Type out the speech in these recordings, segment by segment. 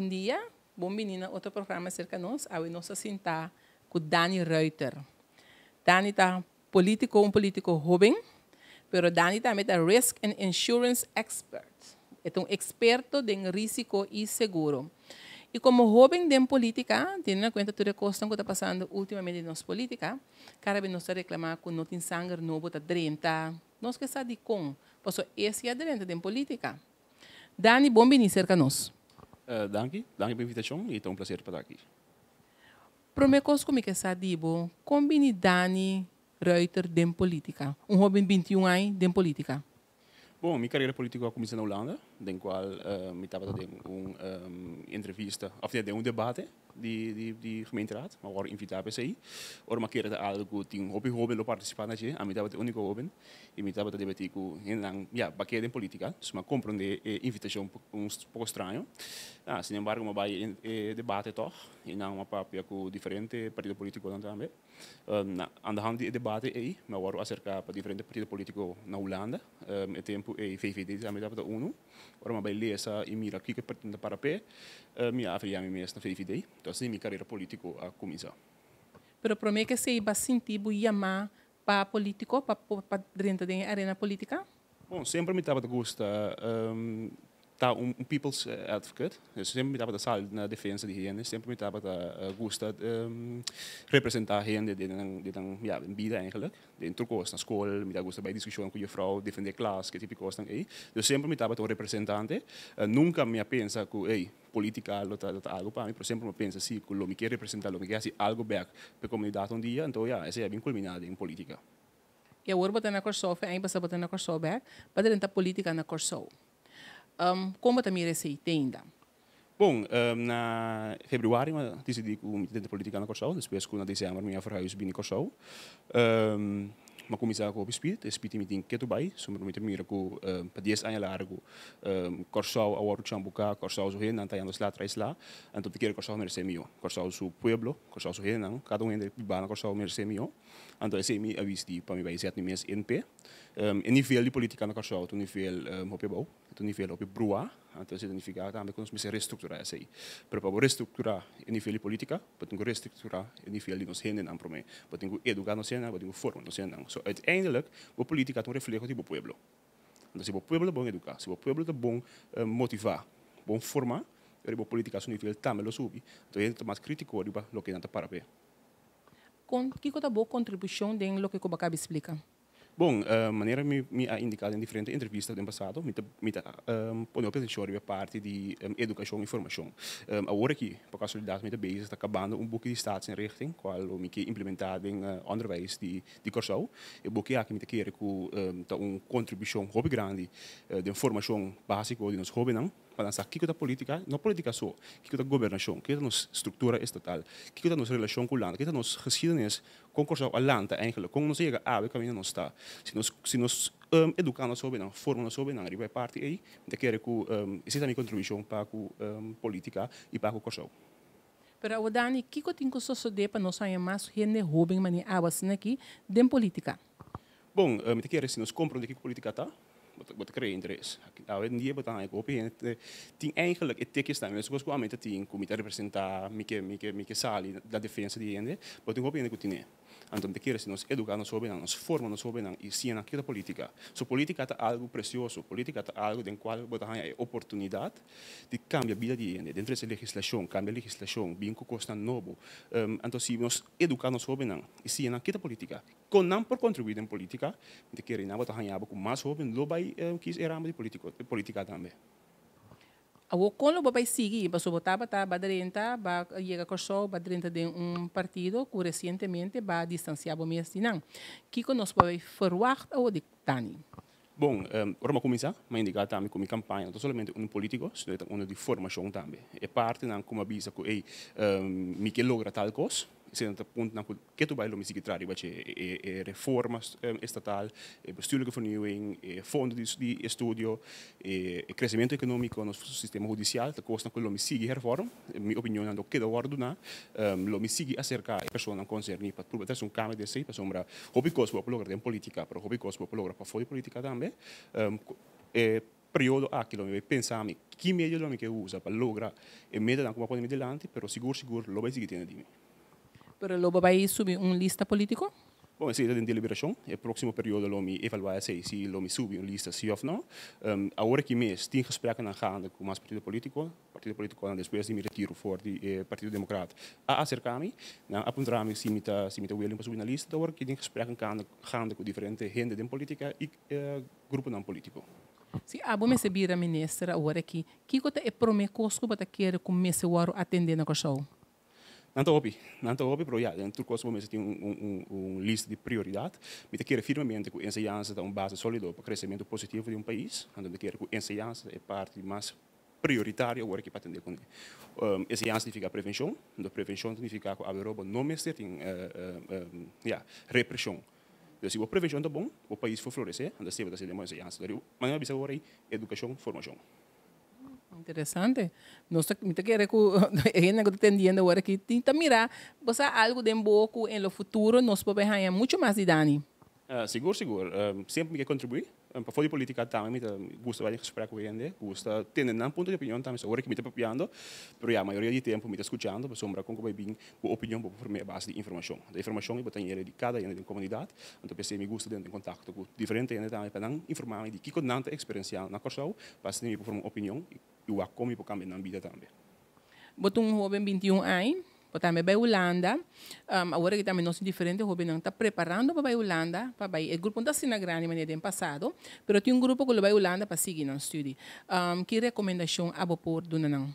Bon dia, bon bini na otro programa Serka Nos. Awe nos a sinta ku Dani Ruiter. Dani ta polítiko, un polítiko hóben, pero Dani tambe ta risk and insurance expert. E ta un eksperto den rísiko i seguro. I komo hóben den polítika, teniendo na kuenta tur e kosnan ku ta pasando últimamente den nos polítika, kada bes nos ta reklamá ku no tin sanger nobo ta drenta. Nos ke sa dikon, pasobra e si a drenta den polítika. Dani, bon bini serka nos. Danki, danki pa e invitashon i ta un plaser pa ta aki. Promé kos ku mi ke sa di bo, kon bini Dani Ruiter den polítika? Un hóben 21 aña den polítika. Bon, mi karera polítiko a kuminsá na Hulanda, den kual mi tabata den un entrevista, òf den un debate di gemeenteraad. Mi a wòrdu invitá pa esei. Ora mi a kere ta algu ku tin hopi hóben lo partisipá na dje, ami tabata e úniko hóben i mi tabata debatí ku hendenan, ya, bak'é den polítika. Dus mi a komprondé e invitashon un poko straño. Sin embargo mi a bai e debate tòg i nan a papia ku diferente partido polítikonan tambe. Na andehand di e debate ei mi a wòrdu aserká pa diferente partido polítiko na Hulanda. E tempu ei VVD tambe tabata unu. Ora mi a bai lesa i mira kiko e partido ta para p'e, mi a afiliá mi mes na VVD. Entonces asina mi karera polítiko a kuminsá. Pero promé ku esei bo a sinti bo yamá pa polítiko, pa pa drenta den e arena polítika? Bon, semper mi tabata gusta ta un people's advocate. Semper mi tabata sali na defensa di hende, semper mi tabata gusta representa hende den nan den nan ya den bida eigenlijk. Den tur kos, na skol mi ta gusta bai diskushon ku jufrou, defende klas, ke tipo di kosnan ei. Dus semper mi tabata un representante. Nunka mi a pensa ku ey, politica lo ta lo ta algo pa mi, pero semper mi a pensa si ku lo mi ke representa, lo mi ke hasi algo bek pa e komunidat un dia. Anto ya, esei a bin kulminá den politica. I awor bo ta na Kòrsou, fe aña pasá bo ta na Kòrsou bek, pa drenta politica na Kòrsou. Kon bo ta mira esei te ainda? Bon, na februari mi a disidí ku mi ta drenta politica na Kòrsou, despues ku na desèmber mi a verhuis bini Kòrsou. Mi a kuminsá ku hopi spit, e spit mi tin ketu bai, sombra mi ta mira ku pa dies aña largu Kòrsou a wòrdu chambuká, Kòrsou su hendenan ta yendo sla tras sla, anto mi ta kere Kòrsou meresé mihó, Kòrsou su pueblo, Kòrsou su hendenan, kada un hende bibá na Kòrsou meresé mihó. Anto esei mi a bisti pa mi bai zet mi mes in p'e. E nivel di politica na Kòrsou ta un nivel hopi abou, ta un nivel hopi bruá, anto esei ta nifiká tambe ku nos mester restrukturá esei. Pero pa bo restrukturá e nivel di politica, bo tin ku restrukturá e nivel di nos hendenan promé. Bo tin ku eduká nos hendenan, bo tin ku forma nos hendenan. So uiteindelijk bo politica ta un refleho di bo pueblo. Anto si bo pueblo ta bon eduká, si bo pueblo ta bon motivá, bon formá, bo politica su nivel tambe lo subi. Anto hende ta mas krítiko riba loke nan ta para p'e. Kon, kiko ta bo kontribushon den loke ku bo a kabi splika? Bon, manera mi mi a indiká den diferente entrevista den pasado, mi ta mi ta pone hopi atenshon riba e parti di edukashon i formashon. Awor aki, pa kasualidat mi ta bezig ta kabando un buki di staatsinrichting, kual lo mi ke implementá den onderwijs di di Kòrsou. E buki aki mi ta kere ku ta un kontribushon hopi grandi den formashon básiko di nos hóbennan. Pa nan sa kiko ta politica, no politica so, kiko ta gobernacion, kiko ta nos structura estatal, kiko ta nos relacion cu Hulanda, kiko ta nos geschiedenis, con Corsou a lanta eigenlijk, con nos a yega awe caminda nos ta. Si nos si nos educa nos hobennan, forma nos hobennan riba e parti ey, mi ta kere cu esey ta mi contribucion pa cu politica y pa cu Corsou. Pero awo Dani, kiko tin cu sosode pa nos haña mas hende hoben manera awe asina aki den politica? Bon, mi ta kere si nos comprende kiko politica ta, bo ta crea interes. Awe en dia bo ta haña cu hopi hende tin eigenlijk e tekens mescos cu ami ta tin cu mi ta representa, mi ke mi ke mi ke sali na defensa di hende, bo tin hopi hende cu tine. Anto mi ta kere si nos educa nos hobennan, nos forma nos hobennan y siña nan kiko ta politica. So politica ta algo precioso, politica ta algo den cual bo ta haña e oportunidad di cambia bida di hende, den trece legislacion, cambia legislacion, bin cu cosnan nobo. Anto si nos educa nos hobennan y siña nan kiko ta politica, Kon nan por kontribuí den polítika? Mi ta kere nan bo ta haña bo ku mas hóben lo bai kis e ramo di polítika tambe. Awor kon lo bo bai sigui? Pasobra bo tabata ba drenta, ba yega Kòrsou, ba drenta den un partido ku resientemente ba distansiá bo mes di nan. Kiko nos por bai ferwagt awor di Dani? Bon, ora mi a kuminsá, mi a indiká tambe ku mi kampaña no ta solamente unu polítiko, sino e ta unu di formashon tambe. E partinan ku mi a bisa ku, ey, mi ke logra tal kos, esei ta puntonan ku ketu bai lo mi sigui traha riba dje. E reforma estatal, e bestuurlijke vernieuwing, e fondo di estudio, e kresementu ekonómiko, nos sistema hudisial, ta kosnan ku lo mi sigui hervorm. Mi opinionnan lo keda wòrdu duná. Lo mi sigui aserká e personanan konserní pa prueba trese un kambio den esei, pasobra hopi kos bo por logra den polítika, pero hopi kos bo por logra pafó di polítika tambe. E. periodo aki lo mi bai pensa mi ki medio lo mi ke usa pa logra e metanan ku mi a pone mi dilanti, pero sigur sigur lo bai sigui tende di mi. Pero lo bo bai subi un lista politico? Bon, esei ta den deliberacion. E proximo periodo lo mi evalua esei, si lo mi subi un lista si of no. Awor aki mes tin gespreknan gaande cu mas partido politico. Partido politiconan despues di mi retiro for di e Partido Democrat a acerca mi. Nan a puntra mi si mi ta si mi ta willing pa subi na lista. Awor aki tin gespreknan gaande cu diferente hende den politica y gruponan politico. Si abo mester bira minister awor aki, kico ta e prome cos cu bo ta kere cu mester worde atende na Corsou? Nan ta hopi, nan ta hopi, pero ya, den tur kos bo mester tin un lista di prioridat. Mi ta kere firmemente ku enseñansa ta un base solido pa kresementu positivo di un pais. Anto mi ta kere ku enseñansa ta e parti mas prioritario awor aki pa atende kuné. Enseñansa significa prevenshon, anto prevenshon ta nifiká ku awe bo no mester tin, ya, represhon. Entonces si bo prevenshon ta bon, bo pais por floresé, anto esei bo ta hasi den bo enseñansa. Manera mi a bisa awor ei, edukashon, formashon. Interesante. Nos ta, mi ta kere ku e hende ku ta tendiendo awor aki tin ta mira bo sa algu den bo ku en lo futuro nos por bay haña mucho mas di Dani. Sigur, sigur. Semper mi ke kontribuí. Pafó di polítika tambe mi ta gusta bai den gesprek ku hende, gusta tende nan punto di opinion tambe. So awor aki mi ta papiando, pero ya mayoria di tempu mi ta skuchando pasobra kon ku bai bin bo opinion bo por form'é a base di informashon. Anto informashon i bo ta yere di kada hende den komunidat. Anto p'esei mi gusta den kontakto ku diferente hende tambe pa nan informá mi di kiko nan ta eksperensiá na Kòrsou, pa asina mi por forma un opinion i wak kon mi por kambia nan bida tambe. Bo ta un hóben 21 aña, bo tambe bai Hulanda. Awor aki tambe nos tin diferente hóbennan ta preparando pa bai Hulanda pa bai. E grupo no ta asina grandi manera den pasado, pero tin un grupo ku lo bai Hulanda pa sigui nan studi. Ki rekomendashon abo por duna nan?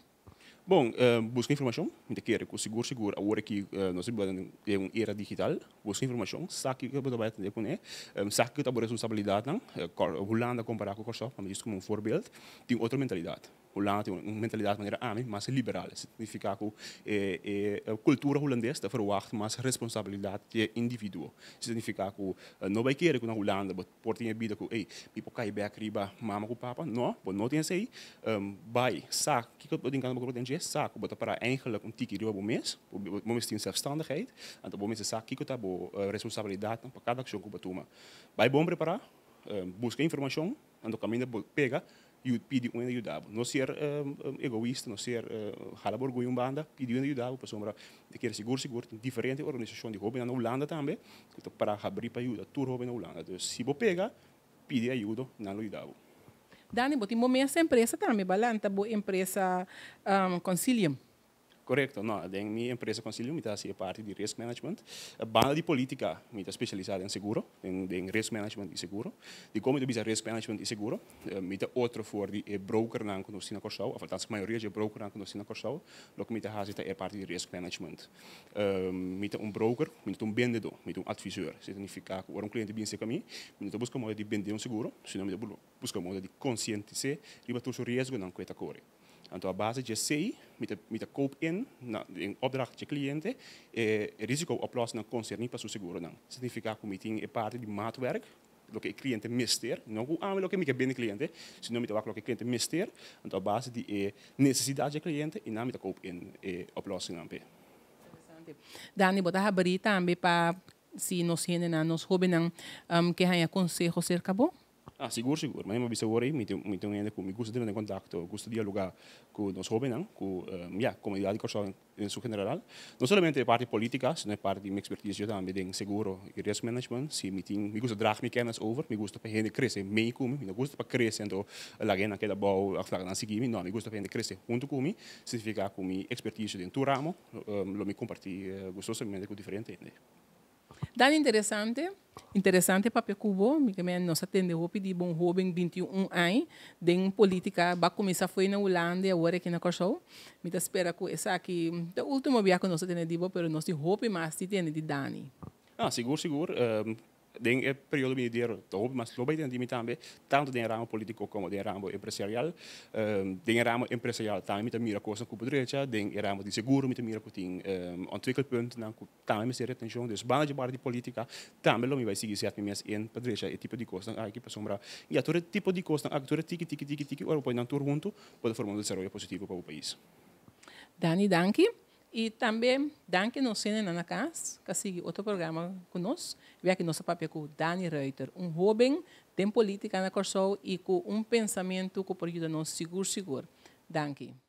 Bon, buska informashon. Mi ta kere ku sigur sigur awor aki nos ta biba den un era digital. Buska informashon, sa kiko bo ta bai atendé kuné, sa kiko ta bo responsabilidatnan. Hulanda kompará ku Kòrsou, pa mi djis komo un voorbeeld, tin otro mentalidat. Hulanda tin un mentalidat manera ami mas liberal. Esei signifiká ku e kultura hulandes ta verwagt mas responsabilidat di e individuo. Esei signifiká ku no bai kere ku na Hulanda bo Por tin e bida ku, ey, mi por kai bek riba mama ku papa. No, bo no tin esei. Bai, sa kiko bo tin kanda bo den dje, sa ku bo ta para eigenlik un tiki riba bo mes. Bo mester tin zelfstandigheid. Anto bo mester sa kiko ta bo responsabilidatnan pa kada akshon ku bo tuma. Bai bon prepará, buska informashon, anto kaminda bo pega, pidi un hende yuda bo. No ser egoista, no ser hala bo orguyo un banda, pidi un hende yuda bo pasobra mi kere sigur sigur tin diferente organisashon di hobennan na Hulanda tambe ku ta para habri pa yuda tur hoben na Hulanda. Dus si bo pega, pidi ayudo, nan lo yuda bo. Dani, bo tin bo mes empresa tambe, bo a lanta bo empresa Concilium. Korekto, no, den mi empresa Concilium mi ta hasi e parti di risk management. Banda di politica mi ta specialisa den seguro, den risk management y seguro. Dikon mi ta bisa risk management y seguro? Mi ta otro for di e brokernan ku nos tin na Kòrsou, òf althans mayoria di e brokernan ku nos tin na Kòrsou, loke mi ta hasi ta e parti di risk management. Mi ta un broker, mi no ta un bendedó, mi ta un adviseur. Esei ta nifiká ku ora un kliente bin serka mi, mi no ta buska moda di bend'é un seguro, sino mi ta buska moda di konsientis'é riba tur su riesgonan ku e ta kore. Anto a base dje esei mi ta mi ta koop in na den opdracht dje kliente e risiko oplossingnan konserní pa su seguronan. Signifiká ku mi tin e parti di maatwerk, loke e kliente mester, no ku ami loke mi ke bende kliente, sino mi ta wak loke e kliente mester, anto a base di e nesesidat dje kliente i nan mi ta koop in e oplossingnan p'e. Interesante. Dani, bo ta habrí tambe pa si nos hendenan, nos hóbennan ke haña konseho serka bo? Ah, sigur, sigur. Manera mi a bisa awor ei, mi tin mi tin un hende ku mi gusta tene kontakto, gusta dialogá ku nos hóbennan, ku ya, komunidat di Kòrsou den su general. No solamente e parti polítika, sino e parti di mi ekspertisio tambe den seguro i risk management. Si mi tin, mi gusta draag mi kennis over, mi gusta pa hende krese mei ku mi, mi no gusta pa krese anto laga hendenan keda abou òf laga nan sigui mi, no, mi gusta pa hende krese huntu ku mi, signifiká ku mi ekspertisio den tur ramo lo mi kompartí gustosamente ku diferente hende. Dan interesante, interesante papia ku bo, mi ke men nos a tende hopi di bo un hoben 21 añ den politica, ba kuminsa fo'i na Hulanda y awor aki na Kòrsou. Mi ta spera ku esaki ta ultimo bia ku nos a tende di bo, pero nos tin hopi mas di tende di Dani. Ah, sigur, sigur. Den e periodo binidero ta hopi mas lo bai tende di mi tambe, tantu den e ramo politico como den e ramo empresarial. Den e ramo empresarial tambe mi ta mira cosnan ku por drecha, den e ramo di seguro mi ta mira ku tin ontwikkelpuntennan ku Tambe mester retenshon. Dus banda dje parti di politica, tambe lo mi bai sigui zet mi mes in pa drecha e tipo di kosnan aki, pasobra ya tur e tipo di kosnan aki, tur e tiki tiki tiki tiki, ora bo pone nan tur huntu, bo ta forma un desaroyo positivo pa bo pais. Dani, danki. I tambe danki nos na kas, ku sigui otro programa ku nos. Awe aki nos a papia ku Dani Ruiter, un hóben den polítika na Kòrsou i ku un pensamentu ku por yuda nos sigur sigur. Danki.